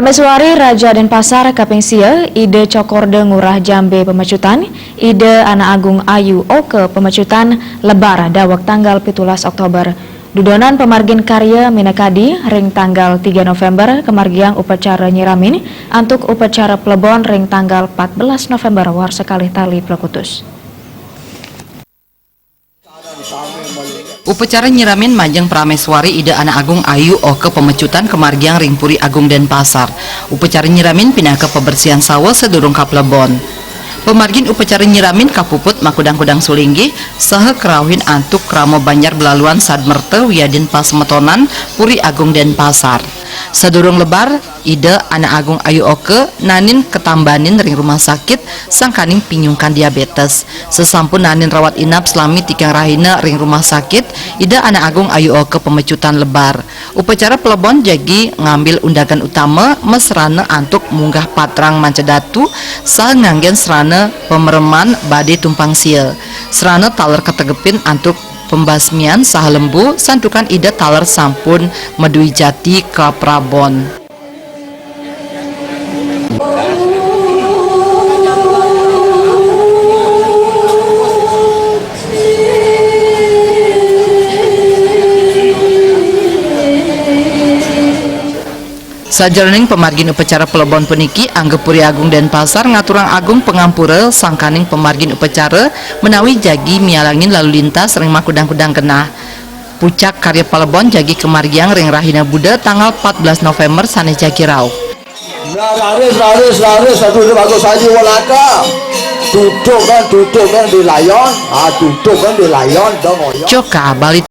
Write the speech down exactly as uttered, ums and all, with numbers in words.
Prameswari Raja Denpasar kaping sia, Ida Cokorde Ngurah Jambe Pemecutan, Ida Ana Agung Ayu Oke Pemecutan, lebar daweg tanggal pitulas Oktober. Dudonan pamargin karya minakadi ring tanggal tiga November kamargiang upacara nyiramin antuk upacara plebon ring tanggal empat belas November warsa kalih tali plekutus. Upacara nyiramin majeng Prameswari Ida Ana Agung Ayu Oke Pemecutan kamargiang ring Puri Agung Denpasar. Upacara nyiramin pinaka pabersihan sawa sadurung kaplebon. Pamargin upacara nyiramin kapuput makudang-kudang sulinggih saha karauhin antuk krama banjar belaluan sadmerta wiadin pasemetonan Puri Agung Denpasar. Sadurung lebar, Ida Ana Agung Ayu Oke nanin katambanin ring rumah sakit sangkaning pinyungkan diabetes. Sasampun nanin rawat inap salami tigang rahina ring rumah sakit, Ida Ana Agung Ayu Oke Pemecutan lebar. Upacara plebon jagi ngambil undagan utama masrana antuk munggah patrang manca datu saha nganggen srana pamereman badé tumpang sia. Srana taler kategepin antuk pembasmian saha lembu santukan Ida taler sampun madui jati kaprabon. Sajeroning pamargin upacara plebon puniki, angga Puri Agung Denpasar ngaturang agung pangampura sangkaning pamargin upacara menawi jagi mialangin lalu lintas ring makudang-kudang genah. Pucak karya palebon jagi kamargiang ring rahina Buda tanggal empat belas November sané jagi rauh. Nah, raris, raris, raris, aduh, ini bagus aja, walaka. Duduk kan, duduk kan di layon, ah, duduk kan di layon, dong, oyong. Coka Bali.